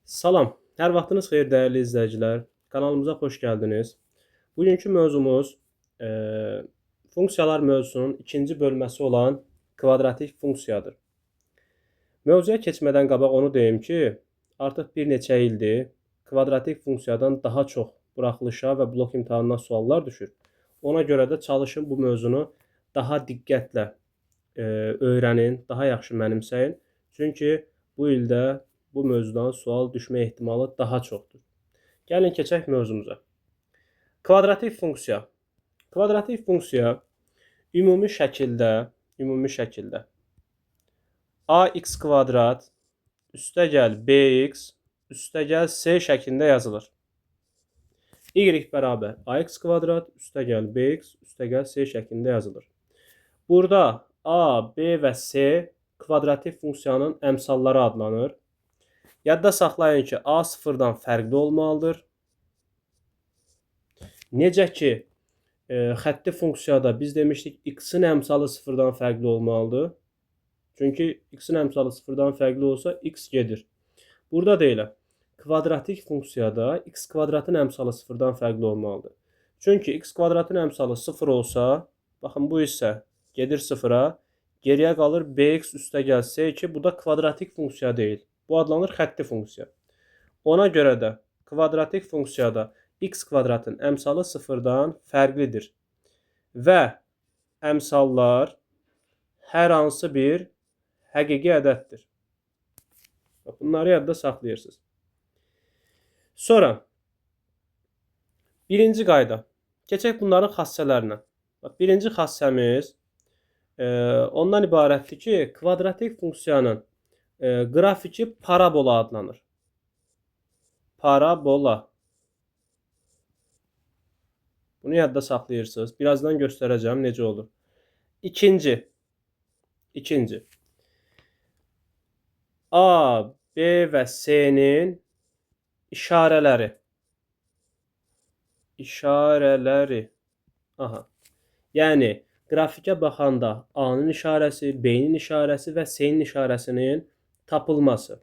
Salam, hər vaxtınız xeyir dəyərli izləyicilər. Kanalımıza xoş gəldiniz. Bugünkü mövzumuz funksiyalar mövzusunun ikinci bölməsi olan kvadratik funksiyadır. Mövzuya keçmədən qabaq onu deyim ki, artıq bir neçə ildir kvadratik funksiyadan daha çox buraxılışa və blok imtahanına suallar düşür. Ona görə də çalışın bu mövzunu daha diqqətlə öyrənin, daha yaxşı mənimsəyin. Çünki bu ildə bu mövzudan sual düşmə ehtimalı daha çoxdur. Gəlin keçək mövzumuza. Kvadratik funksiya. Kvadratik funksiya ümumi şəkildə ax kvadrat üstəgəl bx üstəgəl c şəklində yazılır. Y bərabər ax kvadrat üstəgəl bx üstəgəl c şəklində yazılır. Burada a, b və c kvadratik funksiyanın əmsalları adlanır. Yadda saxlayın ki, a sıfırdan fərqli olmalıdır. Necə ki, xətti funksiyada biz demişdik, x-in əmsalı sıfırdan fərqli olmalıdır. Çünki x-in əmsalı sıfırdan fərqli olsa, x gedir. Burada da elə. Kvadratik funksiyada x kvadratın əmsalı sıfırdan fərqli olmalıdır. Çünki x kvadratın əmsalı sıfır olsa, baxın bu hissə gedir sıfıra, geriyə qalır bx üstəgəl c ki, bu da kvadratik funksiya deyil. Bu adlanır xətti funksiya. Ona görə də kvadratik funksiyada x kvadratın əmsalı sıfırdan fərqlidir. Və əmsallar hər hansı bir həqiqi ədəddir. Bunları yadda saxlayırsınız. Sonra birinci qayda. Keçək bunların xassələrinə. Bax, birinci xassəmiz ondan ibarətdir ki, kvadratik funksiyanın qrafiki parabola adlanır. Parabola. Bunu yadda saxlayırsınız. Birazdan göstərəcəm necə olur. İkinci. A, B və C-nin işarələri. İşarələri. Aha. Yəni, qrafikə baxanda A-nın işarəsi, B-nin işarəsi və C-nin işarəsinin tapılması.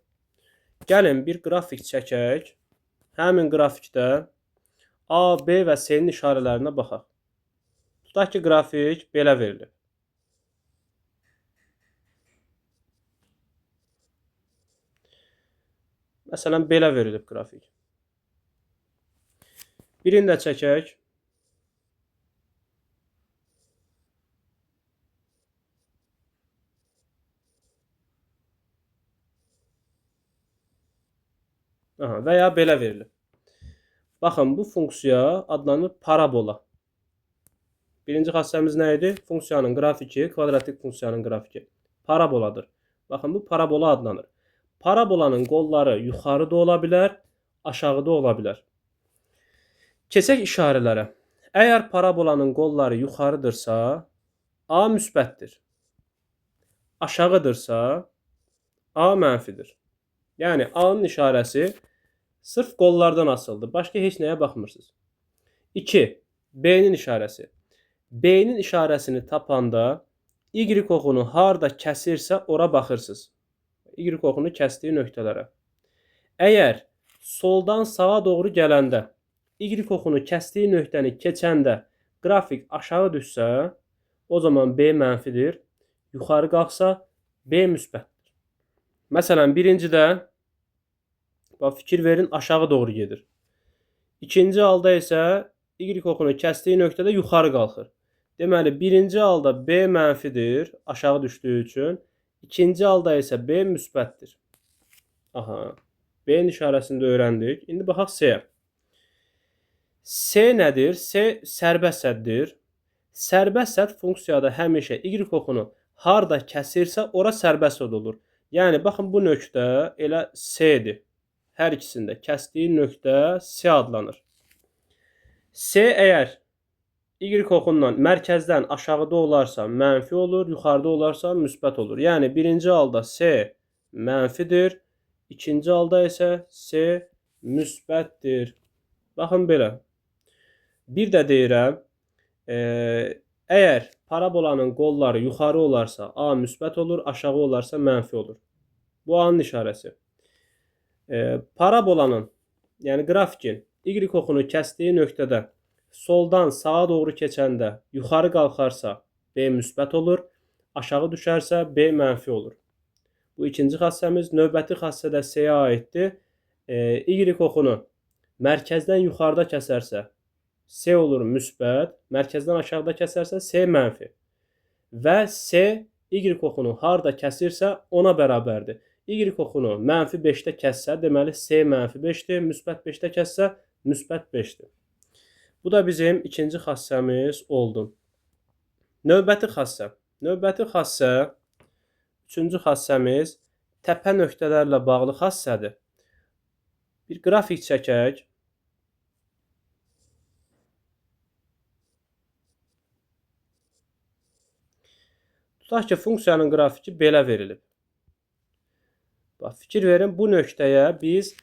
Gəlin bir qrafik çəkək. Həmin qrafikdə A, B və C-nin işarələrinə baxaq. Tutaq ki, qrafik belə verilib. Məsələn, belə verilib qrafik. Birini də çəkək. Aha, və ya belə verilib. Baxın, bu funksiya adlanır parabola. Birinci xassəmiz nə idi? Funksiyanın qrafiki, kvadratik funksiyanın qrafiki paraboladır. Baxın, bu parabola adlanır. Parabolanın qolları yuxarıda ola bilər, aşağıda ola bilər. Keçək işarələrə. Əgər parabolanın qolları yuxarıdırsa, A müsbətdir. Aşağıdırsa, A mənfidir. Yəni, A-nın işarəsi sırf qollardan asılıdır. Başqa heç nəyə baxmırsınız. 2. B-nin işarəsi. B-nin işarəsini tapanda Y oxunu harda kəsirsə ora baxırsınız. Y oxunu kəsdiyi nöqtələrə. Əgər soldan sağa doğru gələndə Y oxunu kəsdiyi nöqtəni keçəndə qrafik aşağı düşsə, o zaman B mənfidir. Yuxarı qalxsa B müsbətdir. Məsələn, birincidə bax, fikir verin, aşağı doğru gedir. İkinci halda isə Y oxunu kəsdiyi nöqtədə yuxarı qalxır. Deməli, birinci halda B mənfidir, aşağı düşdüyü üçün. İkinci halda isə B müsbətdir. Aha, B-nin işarəsini də öyrəndik. İndi baxaq C-yə. C nədir? C sərbəst səddir. Sərbəst sədd funksiyada həmişə Y oxunu harda kəsirsə, ora sərbəst sədd olur. Yəni, baxın, bu nöqtə elə C-dir. Hər ikisində kəsdiyi nöqtə C adlanır. C əgər Y oxundan mərkəzdən aşağıda olarsa mənfi olur, yuxarıda olarsa müsbət olur. Yəni, birinci halda C mənfidir, ikinci halda isə C müsbətdir. Baxın belə. Bir də deyirəm, əgər parabolanın qolları yuxarı olarsa A müsbət olur, aşağı olarsa mənfi olur. Bu A-nın işarəsi. Parabolanın, yəni qrafikin y oxunu kəsdiyi nöqtədə soldan sağa doğru keçəndə yuxarı qalxarsa B müsbət olur, aşağı düşərsə B mənfi olur. Bu ikinci xassəmiz. Növbəti xassə də C-yə aiddir. Y oxunu mərkəzdən yuxarıda kəsərsə C olur müsbət, mərkəzdən aşağıda kəsərsə C mənfi. Və C Y oxunu harda kəsirsə ona bərabərdir. Y oxunu mənfi 5-də kəssə, deməli C mənfi 5-dir, müsbət 5-də kəssə müsbət 5-dir. Bu da bizim ikinci xassəmiz oldu. Növbəti xassə. Növbəti xassə, üçüncü xassəmiz təpə nöqtələrlə bağlı xassədir. Bir qrafik çəkək. Tutaq ki, funksiyanın qrafiki belə verilib. Bax, fikir verin, bu nöqtəyə biz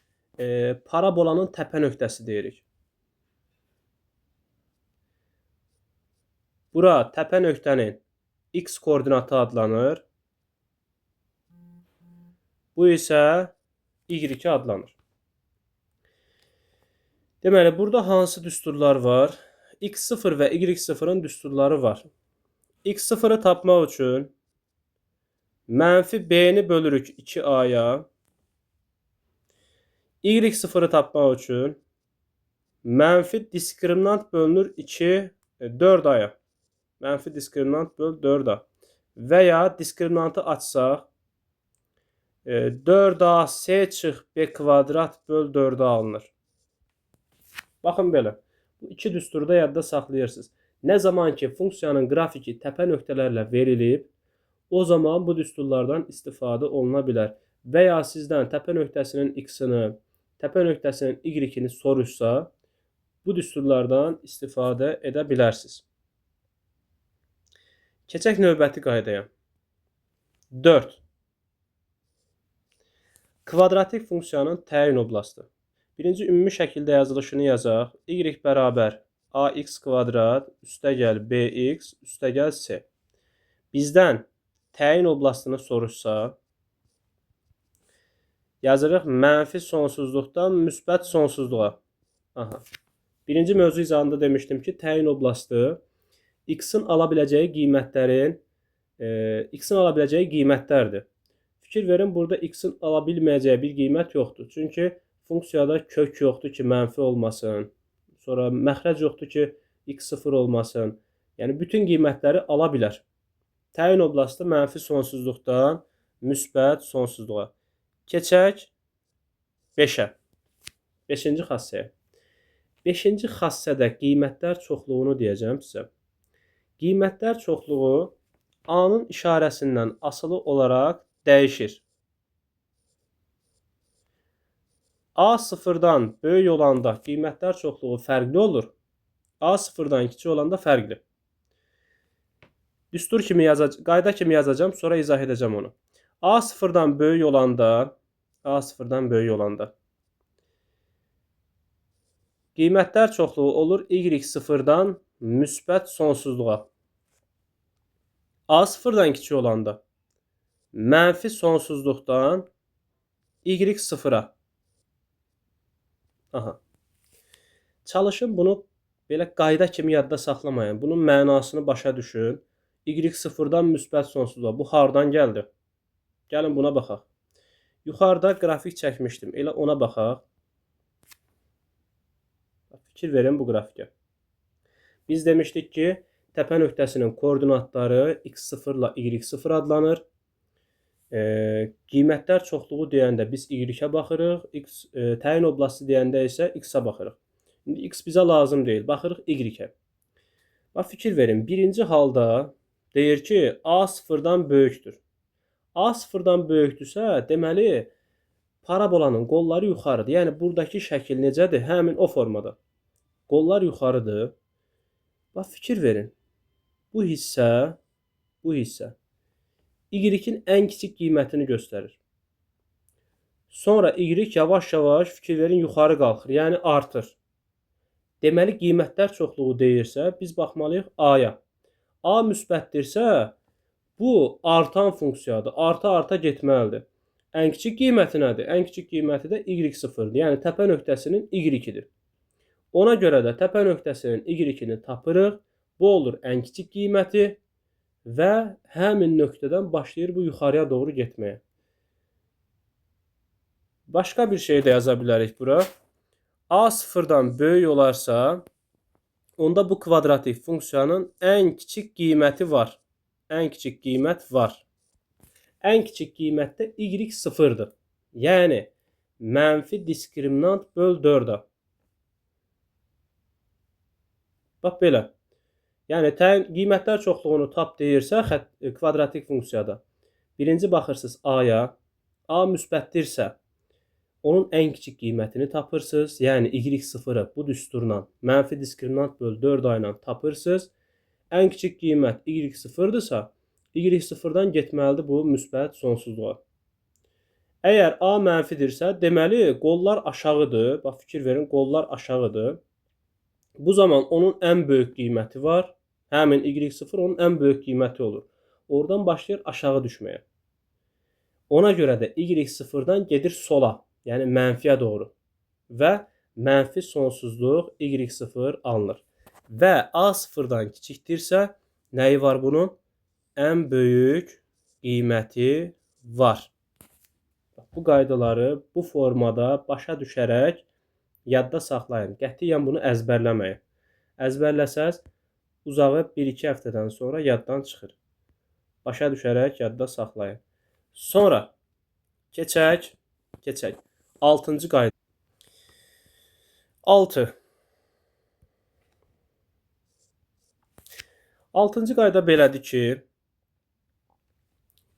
parabolanın təpə nöqtəsi deyirik. Bura təpə nöqtənin x koordinatı adlanır. Bu isə y adlanır. Deməli, burada hansı düsturlar var? X0 və y0-ın düsturları var. X0-ı tapmaq üçün mənfi b-ni bölürük 2a-ya. Y0-ı tapmaq üçün mənfi diskriminant bölünür 4a-ya. Mənfi diskriminant böl 4a. Və ya diskriminantı açsaq 4ac çıx b kvadrat böl 4a alınır. Baxın belə. Bu iki düsturu da yadda saxlayırsınız. Nə zaman ki funksiyanın qrafiki təpə nöqtələrlə verilib, o zaman bu düsturlardan istifadə oluna bilər. Və ya sizdən təpə nöqtəsinin x-ini, təpə nöqtəsinin y-ini soruşsa, bu düsturlardan istifadə edə bilərsiniz. Keçək növbəti qaydaya. 4. Kvadratik funksiyanın təyin oblastı. Birinci ümumi şəkildə yazılışını yazaq. Y bərabər ax kvadrat üstəgəl bx üstəgəl c. Bizdən təyin oblastını soruşsa, yazırıq mənfi sonsuzluqdan müsbət sonsuzluğa. Aha. Birinci mövzu izahında demişdim ki, təyin oblastı x-in ala biləcəyi qiymətlərin x-in ala biləcəyi qiymətlərdir. Fikir verin, burada x-in ala bilməyəcəyi bir qiymət yoxdur. Çünki funksiyada kök yoxdur ki, mənfi olmasın. Sonra məxrəc yoxdur ki, x 0 olmasın. Yəni, bütün qiymətləri ala bilər. Təyin oblastı mənfi sonsuzluqdan müsbət sonsuzluğa. Keçək 5-ə. 5-ci xassəyə. 5-ci xassədə qiymətlər çoxluğunu deyəcəm sizə. Qiymətlər çoxluğu A-nın işarəsindən asılı olaraq dəyişir. A sıfırdan böyük olanda qiymətlər çoxluğu fərqli olur. A sıfırdan kiçik olanda fərqli. Düstur kimi yazacağım, qayda kimi yazacağım, sonra izah edəcəm onu. A sıfırdan böyük olanda, A sıfırdan böyük olanda qiymətlər çoxluğu olur Y sıfırdan müsbət sonsuzluğa. A sıfırdan kiçik olanda mənfi sonsuzluqdan Y sıfıra. Aha. Çalışın bunu belə qayda kimi yadda saxlamayın. Bunun mənasını başa düşün. Y sıfırdan müsbət sonsuzluğa. Bu hardan gəldi? Gəlin buna baxaq. Yuxarıda qrafik çəkmişdim. Elə ona baxaq. Fikir verin bu qrafikə. Biz demişdik ki, təpə nöqtəsinin koordinatları x0 ilə y0 adlanır. Qiymətlər çoxluğu deyəndə biz y-ə baxırıq, x, təyin oblastı deyəndə isə x-a baxırıq. İndi x bizə lazım deyil, baxırıq y-ə. Bax, fikir verin, birinci halda deyir ki, a sıfırdan böyükdür. A sıfırdan böyükdürsə, deməli, parabolanın qolları yuxarıdır. Yəni, buradakı şəkil necədir? Həmin o formada. Qollar yuxarıdır. Bax, fikir verin. Bu hissə y-in ən kiçik qiymətini göstərir. Sonra y yavaş-yavaş, fikir verin, yuxarı qalxır, yəni artır. Deməli, qiymətlər çoxluğu deyirsə, biz baxmalıyıq A-ya. A müsbətdirsə, bu artan funksiyadır. Arta-arta getməlidir. Ən kiçik qiyməti nədir? Ən kiçik qiyməti də y0-dir. Yəni təpə nöqtəsinin y-idir. Ona görə də təpə nöqtəsinin y-ini tapırıq. Bu olur ən kiçik qiyməti və həmin nöqtədən başlayır bu yuxarıya doğru getməyə. Başqa bir şey də yaza bilərik bura. A sıfırdan böyük olarsa, onda bu kvadratik funksiyanın ən kiçik qiyməti var. Ən kiçik qiymət var. Ən kiçik qiymətdə y sıfırdır. Yəni, mənfi diskriminant böl 4-ə. Bax, belə. Yəni, qiymətlər çoxluğunu tap deyirsə, kvadratik funksiyada. Birinci baxırsınız A-ya. A müsbətdirsə, onun ən kiçik qiymətini tapırsınız. Yəni, y sıfırı bu düsturla mənfi diskriminant böl 4A ilə tapırsınız. Ən kiçik qiymət y sıfırdırsa, y sıfırdan getməlidir bu müsbət sonsuzluğa. Əgər A mənfidirsə, deməli, qollar aşağıdır. Bax, fikir verin, qollar aşağıdır. Bu zaman onun ən böyük qiyməti var. Həmin y sıfır onun ən böyük qiyməti olur. Oradan başlayır aşağı düşməyə. Ona görə də y sıfırdan gedir sola, yəni mənfiyə doğru. Və mənfi sonsuzluq y sıfır alınır. Və A sıfırdan kiçikdirsə, nəyi var bunun? Ən böyük qiyməti var. Bu qaydaları bu formada başa düşərək yadda saxlayın. Qətiyyən bunu əzbərləməyin. Əzbərləsəz, uzağı 1-2 həftədən sonra yaddan çıxır. Başa düşərək yadda saxlayın. Sonra keçək. 6-cı qayda. 6. 6-cı qayda belədir ki,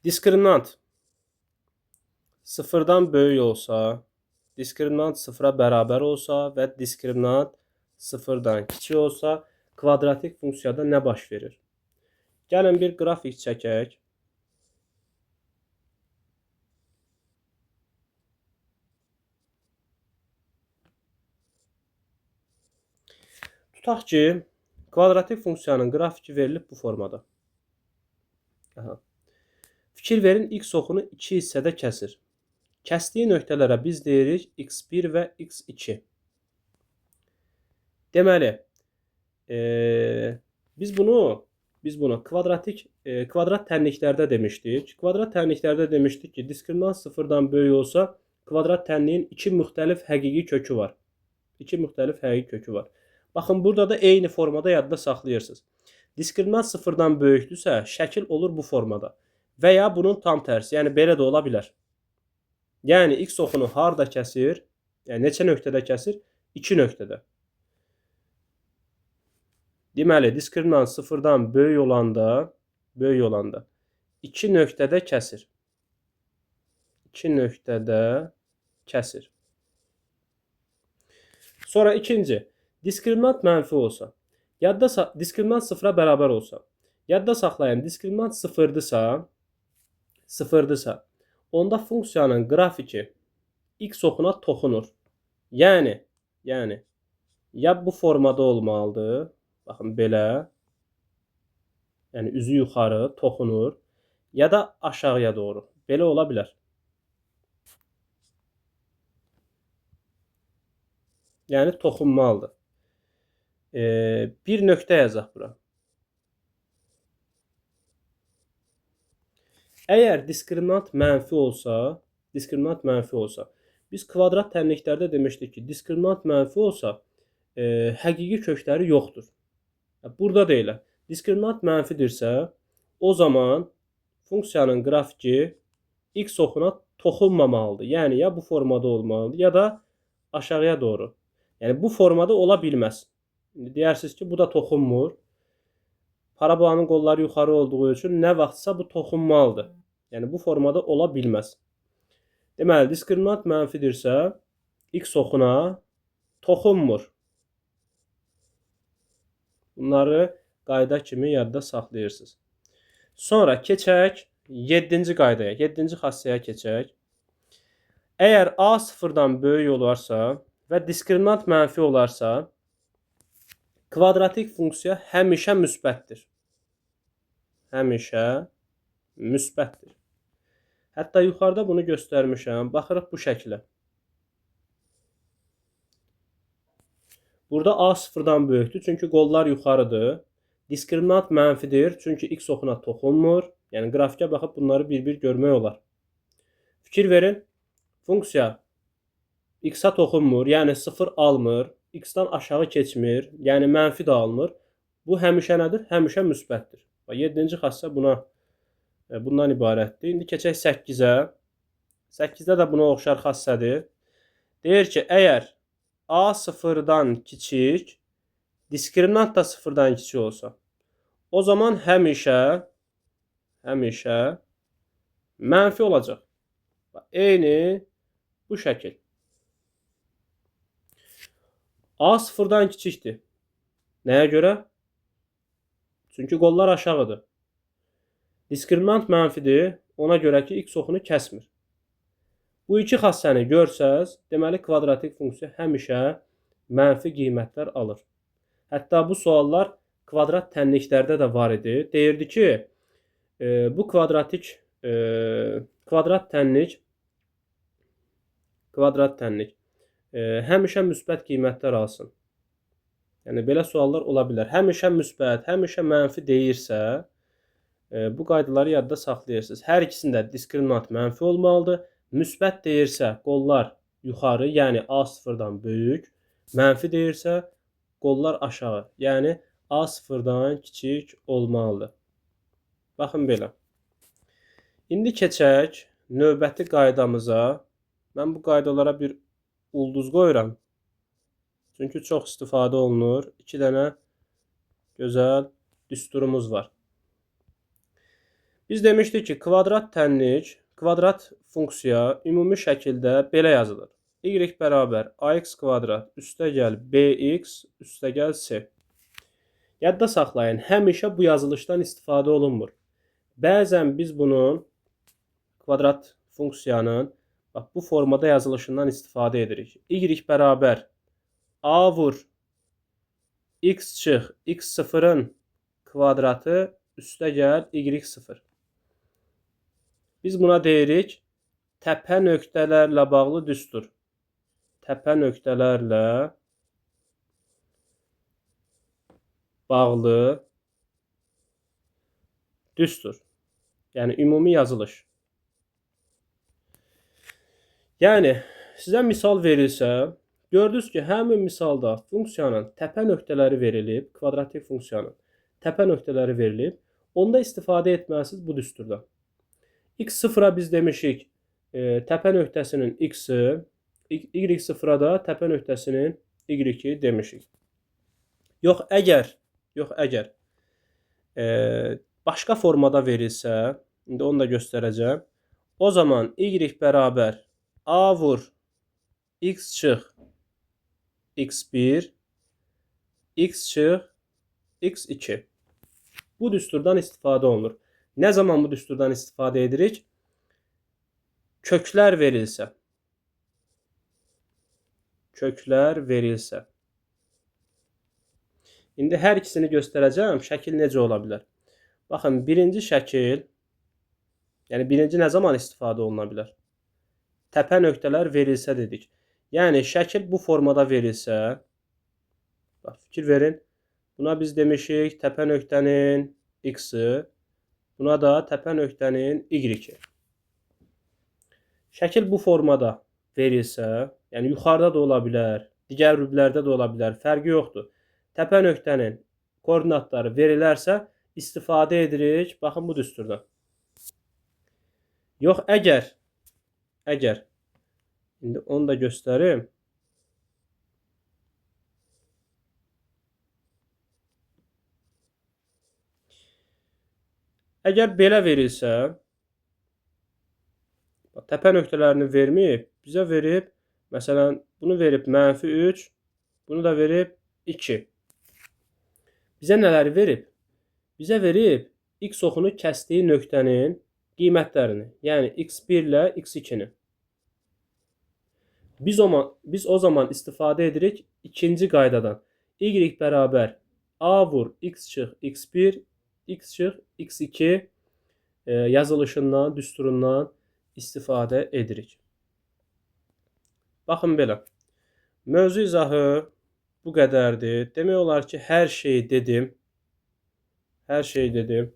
diskriminant sıfırdan böyük olsa, diskriminant sıfıra bərabər olsa və diskriminant sıfırdan kiçik olsa, kvadratik funksiyada nə baş verir? Gəlin bir qrafik çəkək. Tutaq ki, kvadratik funksiyanın qrafiki verilib bu formada. Aha. Fikir verin, x oxunu iki hissədə kəsir. Kəsdiyi nöqtələrə biz deyirik x1 və x2. Deməli, biz bunu kvadrat tənliklərdə demişdik. Kvadrat tənliklərdə demişdik ki, diskriminant sıfırdan böyük olsa, kvadrat tənliyin iki müxtəlif həqiqi kökü var. İki müxtəlif həqiqi kökü var. Baxın, burada da eyni formada yadda saxlayırsınız. Diskriminant sıfırdan böyükdürsə, şəkil olur bu formada. Və ya bunun tam tərsi, yəni belə də ola bilər. Yəni, x oxunu harda kəsir? Yəni, neçə nöqtədə kəsir? 2 nöqtədə. Deməli, diskriminant sıfırdan böyük olanda 2 nöqtədə kəsir. 2 nöqtədə kəsir. Sonra ikinci, diskriminant mənfi olsa, diskriminant sıfıra bərabər olsa, yadda saxlayın, diskriminant sıfırdırsa, onda funksiyanın qrafiki x oxuna toxunur. Yəni, ya bu formada olmalıdır, baxın belə, yəni üzü yuxarı toxunur, ya da aşağıya doğru, belə ola bilər. Yəni toxunmalıdır. Bir nöqtə yazaq bura. Əgər diskriminant mənfi olsa, biz kvadrat tənliklərdə demişdik ki, diskriminant mənfi olsa, həqiqi kökləri yoxdur. Burada da elə. Diskriminant mənfidirsə, o zaman funksiyanın qrafiki x oxuna toxunmamalıdır. Yəni, ya bu formada olmalıdır, ya da aşağıya doğru. Yəni, bu formada ola bilməz. İndi deyərsiniz ki, bu da toxunmur. Parabolanın qolları yuxarı olduğu üçün nə vaxtsa bu toxunmalıdır. Yəni, bu formada ola bilməz. Deməli, diskriminant mənfidirsə, x oxuna toxunmur. Bunları qayda kimi yadda saxlayırsınız. Sonra keçək 7-ci qaydaya, 7-ci xassəyə keçək. Əgər A sıfırdan böyük olarsa və diskriminant mənfi olarsa, kvadratik funksiya həmişə müsbətdir. Həmişə müsbətdir. Hətta yuxarıda bunu göstərmişəm. Baxırıq bu şəklə. Burada A sıfırdan böyükdür, çünki qollar yuxarıdır. Diskriminant mənfidir, çünki x oxuna toxunmur. Yəni, qrafikə baxıb bunları bir-bir görmək olar. Fikir verin, funksiya x-a toxunmur, yəni 0 almır, x-dan aşağı keçmir, yəni mənfi də almır. Bu həmişə nədir? Həmişə müsbətdir. 7-ci xassə bundan ibarətdir. İndi keçək 8-ə. 8-də də buna oxşar xassədir. Deyir ki, əgər A sıfırdan kiçik, diskriminant da sıfırdan kiçik olsa, o zaman həmişə mənfi olacaq. Eyni bu şəkil. A sıfırdan kiçikdir. Nəyə görə? Çünki qollar aşağıdır. Diskriminant mənfidir. Ona görə ki, x oxunu kəsmir. Bu iki xassəni görsəz, deməli, kvadratik funksiya həmişə mənfi qiymətlər alır. Hətta bu suallar kvadrat tənliklərdə də var idi. Deyirdi ki, bu kvadrat tənlik həmişə müsbət qiymətlər alsın. Yəni, belə suallar ola bilər. Həmişə müsbət, həmişə mənfi deyirsə, bu qaydaları yadda saxlayırsınız. Hər ikisində diskriminant mənfi olmalıdır. Müsbət deyirsə, qollar yuxarı, yəni A sıfırdan böyük. Mənfi deyirsə, qollar aşağı, yəni A sıfırdan kiçik olmalıdır. Baxın belə. İndi keçək növbəti qaydamıza. Mən bu qaydalara bir ulduz qoyuram. Çünki çox istifadə olunur. 2 dənə gözəl düsturumuz var. Biz demişdik ki, kvadrat tənlik, kvadrat funksiya ümumi şəkildə belə yazılır. Y bərabər ax kvadrat üstə gəl bx üstə gəl c. Yadda saxlayın, həmişə bu yazılışdan istifadə olunmur. Bəzən biz bunun kvadrat funksiyanın bax, bu formada yazılışından istifadə edirik. Y bərabər a vur x çıx x0-ın kvadratı üstə gəl y0. Biz buna deyirik təpə nöqtələrlə bağlı düstur. Təpə nöqtələrlə bağlı düstur. Yəni, ümumi yazılış. Yəni, sizə misal verilsə, gördünüz ki, həmin misalda funksiyanın təpə nöqtələri verilib, kvadratik funksiyanın təpə nöqtələri verilib, onda istifadə etməlisiniz bu düsturdan. X0-a biz demişik, təpə nöqtəsinin x-i, y0-a da təpə nöqtəsinin y-i demişik. Yox, əgər başqa formada verilsə, indi onu da göstərəcəm, o zaman y bərabər a vur x çıx x1, x çıx x2. Bu düsturdan istifadə olunur. Nə zaman bu düsturdan istifadə edirik? Köklər verilsə. Köklər verilsə. İndi hər ikisini göstərəcəm. Şəkil necə ola bilər? Baxın, birinci şəkil, yəni birinci nə zaman istifadə oluna bilər? Təpə nöqtələr verilsə dedik. Yəni, şəkil bu formada verilsə, bax, fikir verin, buna biz demişik təpə nöqtənin x-i, buna da təpə nöqtənin y-i. Şəkil bu formada verilsə, yəni yuxarıda da ola bilər, digər rüblərdə də ola bilər, fərqi yoxdur. Təpə nöqtənin koordinatları verilərsə, istifadə edirik, baxın bu düsturdan. Yox, əgər, indi onu da göstərim. Əgər belə verilsə, təpə nöqtələrini verməyib, bizə verib, məsələn, bunu verib -3, bunu da verib 2. Bizə nələri verib? Bizə verib x oxunu kəsdiyi nöqtənin qiymətlərini, yəni x1 ilə x2-ni. Biz o zaman istifadə edirik ikinci qaydadan. Y bərabər a vur x çıx x1, x çıx x2 yazılışından, düsturundan istifadə edirik. Baxın belə. Mövzu izahı bu qədərdir. Demək olar ki, hər şeyi dedim. Hər şeyi dedim.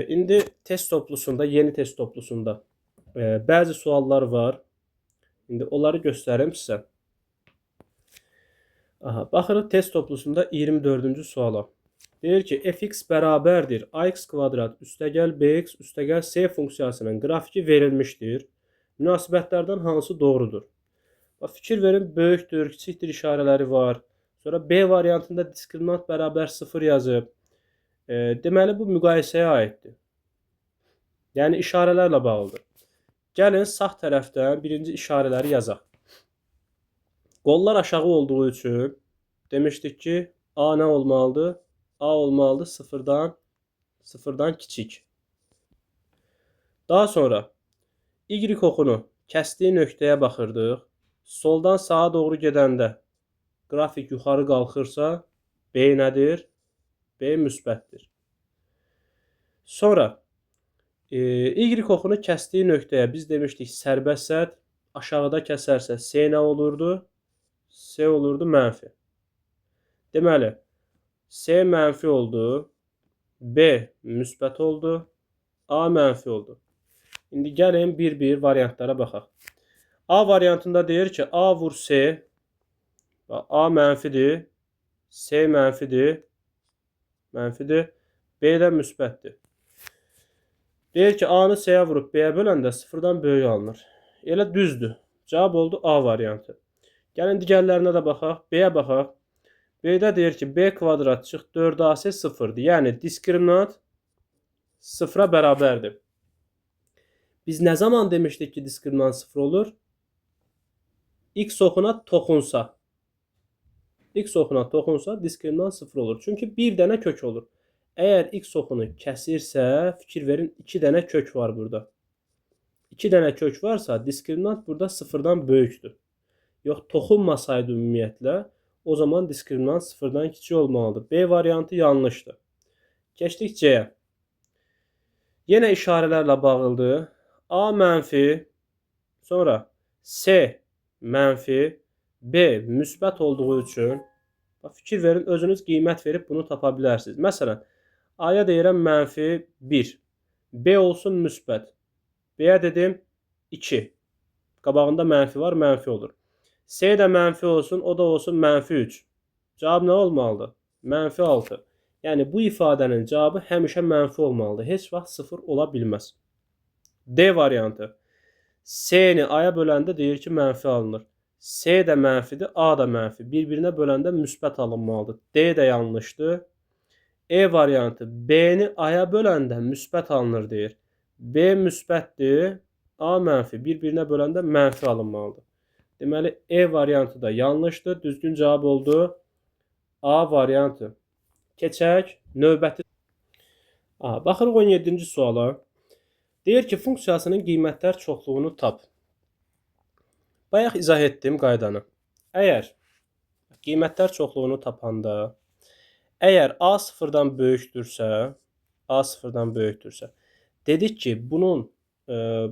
İndi test toplusunda, yeni test toplusunda bəzi suallar var. İndi onları göstərim sizə. Aha, baxırıq test toplusunda 24-cü suala. Deyir ki, fx bərabərdir ax kvadrat üstəgəl bx üstəgəl c funksiyasının qrafiki verilmişdir. Münasibətlərdən hansı doğrudur? Bax, fikir verin, böyükdür, kiçikdir işarələri var. Sonra B variantında diskriminant bərabər 0 yazıb. Deməli, bu müqayisəyə aiddir. Yəni, işarələrlə bağlıdır. Gəlin, sağ tərəfdən birinci işarələri yazaq. Qollar aşağı olduğu üçün demişdik ki, A nə olmalıdır? A olmalıdır sıfırdan kiçik. Daha sonra Y oxunu kəsdiyi nöqtəyə baxırdıq. Soldan sağa doğru gedəndə qrafik yuxarı qalxırsa, B nədir? B müsbətdir. Sonra Y oxunu kəsdiyi nöqtəyə biz demişdik sərbəst sədd. Aşağıda kəsərsə C nə olurdu? C olurdu mənfi. Deməli, C mənfi oldu, B müsbət oldu, A mənfi oldu. İndi gəlin bir-bir variantlara baxaq. A variantında deyir ki, A vur C, A mənfidir, C mənfidir, mənfidir, B də müsbətdir. Deyir ki, A-nı C-yə vurub B-yə böləndə sıfırdan böyük alınır. Elə düzdür. Cavab oldu A variantı. Gəlin digərlərinə də baxaq. B-yə baxaq. B-də deyir ki, B kvadrat çıx 4AC sıfırdır. Yəni diskriminant sıfıra bərabərdir. Biz nə zaman demişdik ki, diskriminant sıfır olur? X oxuna toxunsa. X oxuna toxunsa diskriminant sıfır olur. Çünki bir dənə kök olur. Əgər X oxunu kəsirsə, fikir verin, 2 dənə kök var burada. 2 dənə kök varsa, diskriminant burada sıfırdan böyükdür. Yox, toxunmasaydı ümumiyyətlə, o zaman diskriminant sıfırdan kiçik olmalıdır. B variantı yanlışdır. Keçdik C-yə. Yenə işarələrlə bağlıdır. A mənfi, sonra C mənfi, B müsbət olduğu üçün, bax, fikir verin, özünüz qiymət verib bunu tapa bilərsiniz. Məsələn, A-ya deyirəm mənfi 1, B olsun müsbət, B-yə dedim 2, qabağında mənfi var, mənfi olur. C də mənfi olsun, o da olsun mənfi 3. Cavab nə olmalıdır? Mənfi 6. Yəni, bu ifadənin cavabı həmişə mənfi olmalıdır. Heç vaxt 0 ola bilməz. D variantı. C-ni A-ya böləndə deyir ki, mənfi alınır. C də mənfidir, A da mənfi. Bir-birinə böləndə müsbət alınmalıdır. D də yanlışdır. E variantı. B-ni A-ya böləndə müsbət alınır deyir. B müsbətdir, A mənfi. Bir-birinə böləndə mənfi alınmalıdır. Deməli, E variantı da yanlışdır. Düzgün cavab oldu A variantı. Keçək növbəti. Aha, baxırıq 17-ci suala. Deyir ki, funksiyasının qiymətlər çoxluğunu tap. Bayaq izah etdim qaydanı. Əgər qiymətlər çoxluğunu tapanda, əgər A sıfırdan böyükdürsə, A sıfırdan böyükdürsə, dedik ki, bunun,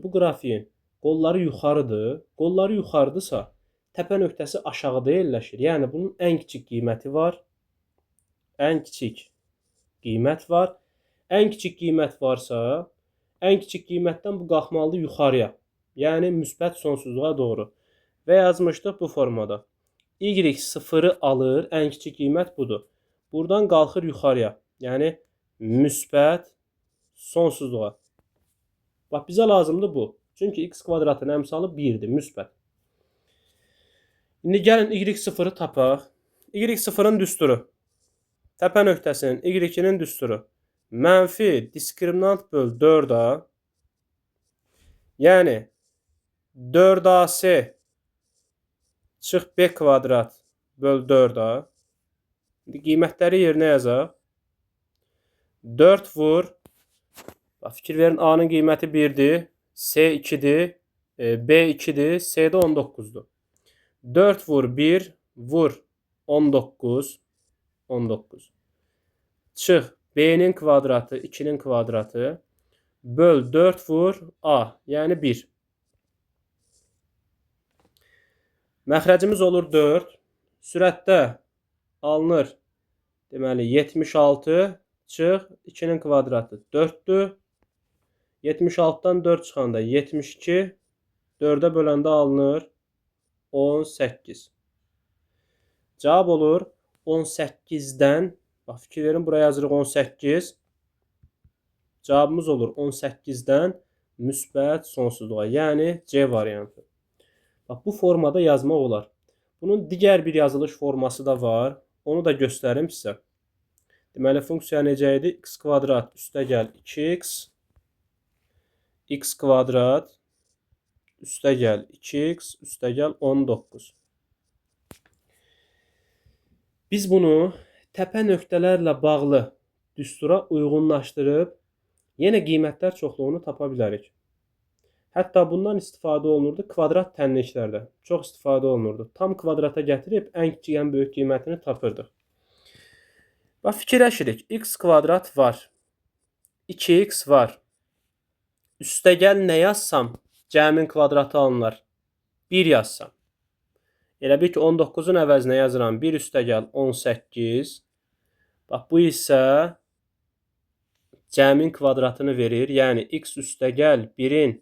bu qrafiyin qolları yuxarıdır. Qolları yuxarıdırsa, təpə nöqtəsi aşağıda yerləşir. Yəni, bunun ən kiçik qiyməti var. Ən kiçik qiymət var. Ən kiçik qiymət varsa, ən kiçik qiymətdən bu qalxmalıdır yuxarıya. Yəni, müsbət sonsuzluğa doğru. Və yazmışdıq bu formada. Y sıfırı alır, ən kiçik qiymət budur. Buradan qalxır yuxarıya. Yəni, müsbət sonsuzluğa. Bax, bizə lazımdır bu. Çünki x kvadratın əmsalı 1-dir, müsbət. İndi gəlin y0-ı tapaq. Y0-ın düsturu. Təpə nöqtəsinin y2-nin düsturu. Mənfi diskriminant böl 4A. Yəni 4AC çıx B kvadrat böl 4A. İndi qiymətləri yerinə yazaq. 4 vur. Bax, fikir verin, A-nın qiyməti 1-dir. C 2-dir, B 2-dir, C də 19-dur. 4 vur 1, vur 19, 19. Çıx, B-nin kvadratı, 2-nin kvadratı. Böl 4 vur A, yəni 1. Məxrəcimiz olur 4. Sürətdə alınır. Deməli, 76 çıx 2-nin kvadratı 4-dür. 76-dan 4 çıxanda 72, 4-ə böləndə alınır 18. Cavab olur 18-dən, bax fikir verin, buraya yazırıq 18. Cavabımız olur 18-dən müsbət sonsuzluğa, yəni C variantı. Bax, bu formada yazmaq olar. Bunun digər bir yazılış forması da var. Onu da göstərim sizə. Deməli, funksiya necə idi? X kvadrat üstə gəl 2x, x kvadrat üstə gəl 2x üstə gəl 19. Biz bunu təpə nöqtələrlə bağlı düstura uyğunlaşdırıb yenə qiymətlər çoxluğunu tapa bilərik. Hətta bundan istifadə olunurdu kvadrat tənliklərdə. Çox istifadə olunurdu. Tam kvadrata gətirib ən kiçik, ən böyük qiymətini tapırdıq. Bax, fikirləşirik. X kvadrat var. 2x var. Üstəgəl nə yazsam, cəmin kvadratı alınlar. 1 yazsam. Elə bil ki, 19-un əvəzinə yazıram. 1 üstəgəl 18. Bax, bu isə cəmin kvadratını verir. Yəni, x üstəgəl 1-in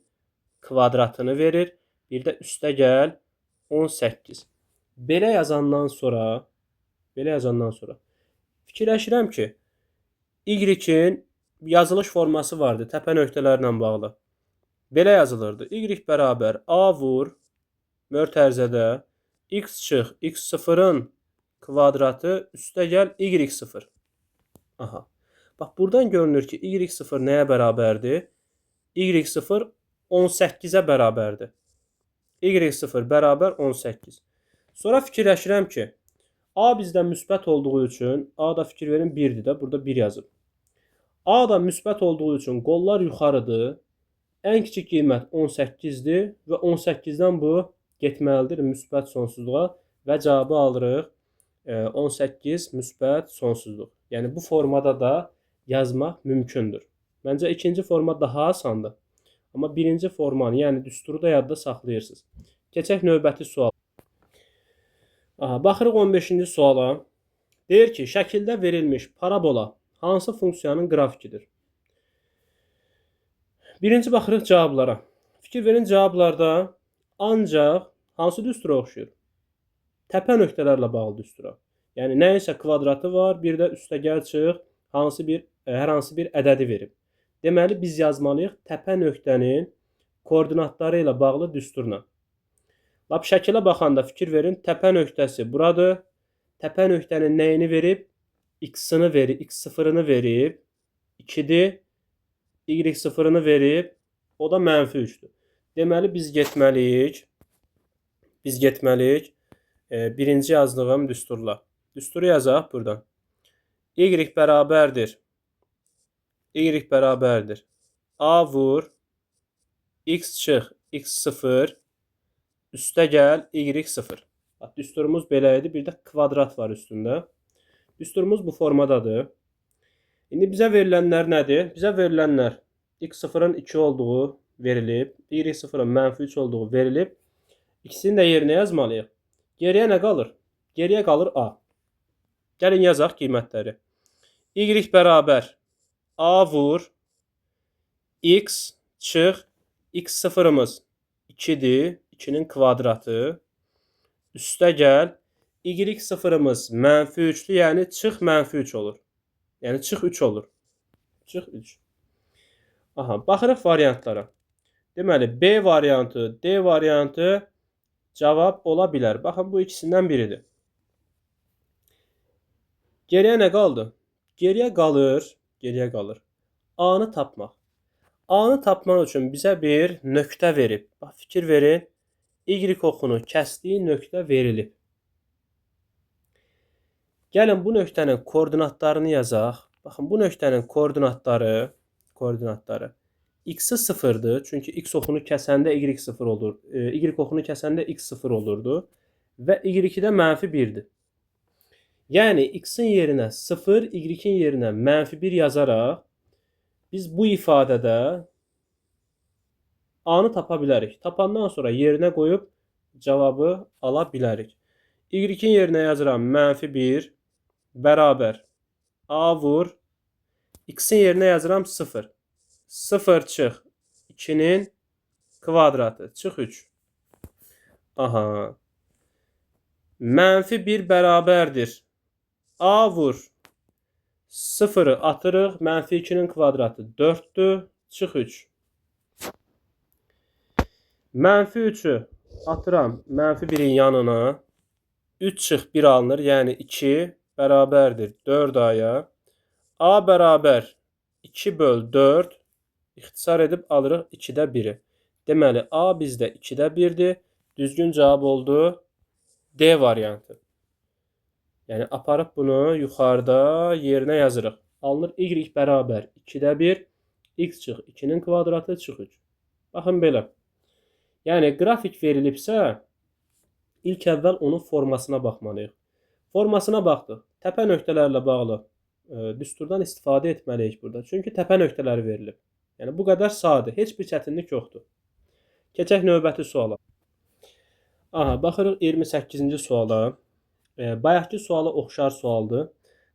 kvadratını verir. Bir də üstəgəl 18. Belə yazandan sonra, fikirləşirəm ki, y-in yazılış forması vardı təpə nöqtələrlə bağlı. Belə yazılırdı. Y bərabər A vur mörtərzədə x çıx x0-ın kvadratı üstəgəl y0. Aha. Bax, buradan görünür ki, y0 nəyə bərabərdir? Y0 18-ə bərabərdir. Y0 bərabər 18. Sonra fikirləşirəm ki, A bizdə müsbət olduğu üçün, A da fikir verin 1-dir də, burada 1 yazıb. A da müsbət olduğu üçün qollar yuxarıdır. Ən kiçik qiymət 18-dir və 18-dən bu getməlidir müsbət sonsuzluğa və cavabı alırıq 18 müsbət sonsuzluq. Yəni bu formada da yazmaq mümkündür. Məncə ikinci forma daha asandır. Amma birinci formanı, yəni düsturu da yadda saxlayırsınız. Keçək növbəti sual. Aha, baxırıq 15-ci suala. Deyir ki, şəkildə verilmiş parabola hansı funksiyanın qrafikidir? Birinci baxırıq cavablara. Fikir verin, cavablarda ancaq hansı düstura oxşuyur? Təpə nöqtələrlə bağlı düstura. Yəni nəyinsə kvadratı var, bir də üstəgəl çıx hər hansı bir ədədi verib. Deməli, biz yazmalıyıq təpə nöqtənin koordinatları ilə bağlı düsturla. Lap şəkilə baxanda fikir verin, təpə nöqtəsi buradır. Təpə nöqtənin nəyini verib? X-ını verib, x0-ını verib, 2-dir. Y0-ını verib, o da mənfi 3-dür. Deməli, biz getməliyik. Birinci yazdığım düsturla. Düsturu yazaq buradan. Y bərabərdir. Y bərabərdir. A vur, X çıx, X0, üstə gəl, Y0. Bax, düsturumuz belə idi. Bir də kvadrat var üstündə. Düsturumuz bu formadadır. İndi bizə verilənlər nədir? Bizə verilənlər X0-ın 2 olduğu verilib, Y0-ın mənfi 3 olduğu verilib. İkisini də yerinə yazmalıyıq. Geriyə nə qalır? Geriyə qalır A. Gəlin yazaq qiymətləri. Y bərabər A vur, X çıx, X0-ımız 2-dir, 2-nin kvadratı, üstə gəl, Y0-ımız mənfi 3-dür, yəni çıx mənfi 3 olur. Yəni çıx 3 olur. Çıx 3. Aha, baxırıq variantlara. Deməli, B variantı, D variantı cavab ola bilər. Baxın, bu ikisindən biridir. Geriyə nə qaldı? Geriyə qalır A-nı tapmaq. A-nı tapmaq üçün bizə bir nöqtə verib. Bax, fikir verin. Y oxunu kəsdiyi nöqtə verilib. Gəlin bu nöqtənin koordinatlarını yazaq. Baxın, bu nöqtənin koordinatları x-i 0-dır. Çünki x oxunu kəsəndə y 0 olur. Y oxunu kəsəndə x 0 olurdu. Və y-i də mənfi 1-dir. Yəni x-in yerinə 0, y-in yerinə mənfi 1 yazaraq biz bu ifadədə A-nı tapa bilərik. Tapandan sonra yerinə qoyub cavabı ala bilərik. Y-in yerinə yazıram mənfi 1 bərabər A vur. X-in yerinə yazıram 0. 0 çıx 2-nin kvadratı. Çıx 3. Aha. Mənfi 1 bərabərdir. A vur. 0-ı atırıq. Mənfi 2-nin kvadratı 4-dür. Çıx 3. Mənfi 3-ü atıram mənfi 1-in yanına. 3 çıx 1 alınır. Yəni 2 bərabərdir 4A-ya. A bərabər 2 böl 4. İxtisar edib alırıq 2-də 1-i. Deməli, A bizdə 2-də 1-dir. Düzgün cavab oldu D variantı. Yəni, aparıb bunu yuxarıda yerinə yazırıq. Alınır Y bərabər 2-də 1, X çıx 2-nin kvadratı çıx 3. Baxın belə. Yəni, qrafik verilibsə, ilk əvvəl onun formasına baxmalıyıq. Formasına baxdıq. Təpə nöqtələrlə bağlı düsturdan istifadə etməliyik burada. Çünki təpə nöqtələri verilib. Yəni, bu qədər sadə, heç bir çətinlik yoxdur. Keçək növbəti suala. Aha, baxırıq 28-ci suala. Bayaqki suala oxşar sualdır.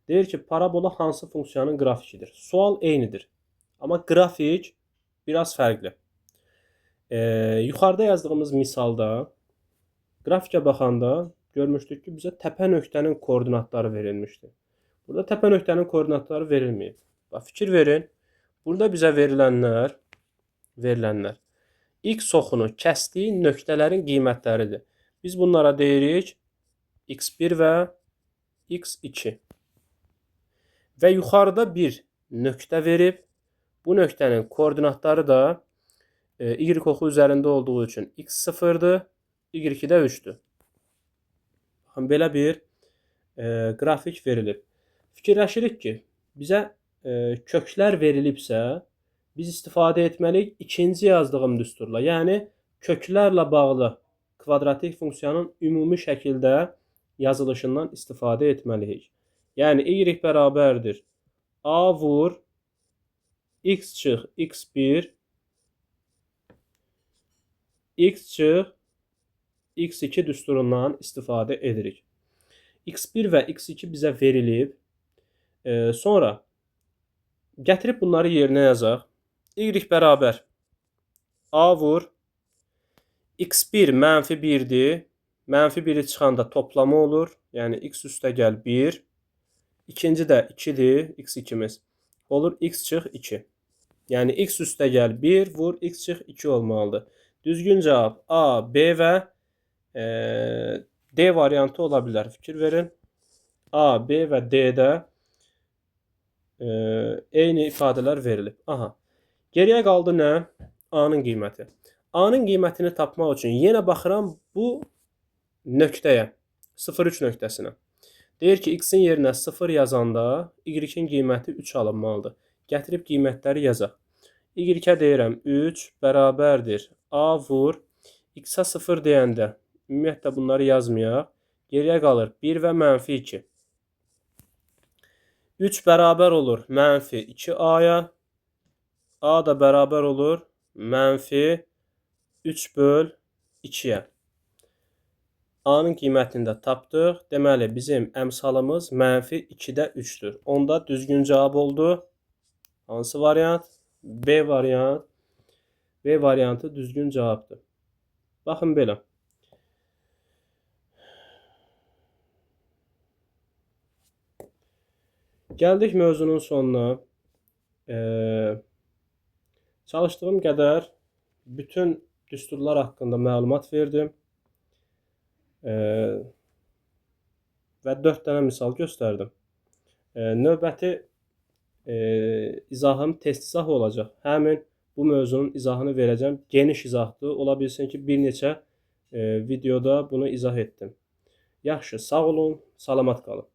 Deyir ki, parabola hansı funksiyanın qrafikidir? Sual eynidir. Amma qrafik biraz fərqli. Yuxarıda yazdığımız misalda qrafikə baxanda görmüşdük ki, bizə təpə nöqtənin koordinatları verilmişdi. Burada təpə nöqtənin koordinatları verilməyib. Bax, fikir verin. Burada bizə verilənlər X oxunu kəsdiyi nöqtələrin qiymətləridir. Biz bunlara deyirik x1 və x2. Və yuxarıda bir nöqtə verib. Bu nöqtənin koordinatları da y oxu üzərində olduğu üçün x 0-dır, y də 3-dür. Baxın, belə bir qrafik verilib. Fikirləşirik ki, bizə köklər verilibsə, biz istifadə etməliyik ikinci yazdığım düsturla. Yəni, köklərlə bağlı kvadratik funksiyanın ümumi şəkildə yazılışından istifadə etməliyik. Yəni, y bərabərdir A vur x çıx x1 x çıx x2 düsturundan istifadə edirik. x1 və x2 bizə verilib. Sonra gətirib bunları yerinə yazaq. Y bərabər A vur x1 mənfi 1-dir. Mənfi 1-i çıxanda toplama olur. Yəni x üstə gəl 1. İkinci də 2-dir x2-miz. Olur x çıx 2. Yəni x üstə gəl 1 vur x çıx 2 olmalıdır. Düzgün cavab A, B və D variantı ola bilər. Fikir verin. A, B və D-də eyni ifadələr verilib. Aha. Geriyə qaldı nə? A-nın qiyməti. A-nın qiymətini tapmaq üçün yenə baxıram bu nöqtəyə, 0,3 nöqtəsinə. Deyir ki, x-in yerinə 0 yazanda y-in qiyməti 3 alınmalıdır. Gətirib qiymətləri yazaq. Y-ə deyirəm 3 bərabərdir A vur. X-a 0 deyəndə ümumiyyətlə bunları yazmayaq. Geriyə qalır 1 və mənfi 2. 3 bərabər olur mənfi 2A-ya. A da bərabər olur mənfi 3 böl 2-yə. A-nın qiymətini də tapdıq. Deməli, bizim əmsalımız mənfi 2-də 3-dür. Onda düzgün cavab oldu. Hansı variant? B variant. B variantı düzgün cavabdır. Baxın belə. Gəldik mövzunun sonuna. Çalışdığım qədər bütün düsturlar haqqında məlumat verdim. Və 4 dənə misal göstərdim. Növbəti izahım test izahı olacaq. Həmin bu mövzunun izahını verəcəm. Geniş izahdır. Ola bilsin ki, bir neçə videoda bunu izah etdim. Yaxşı, sağ olun, salamat qalın.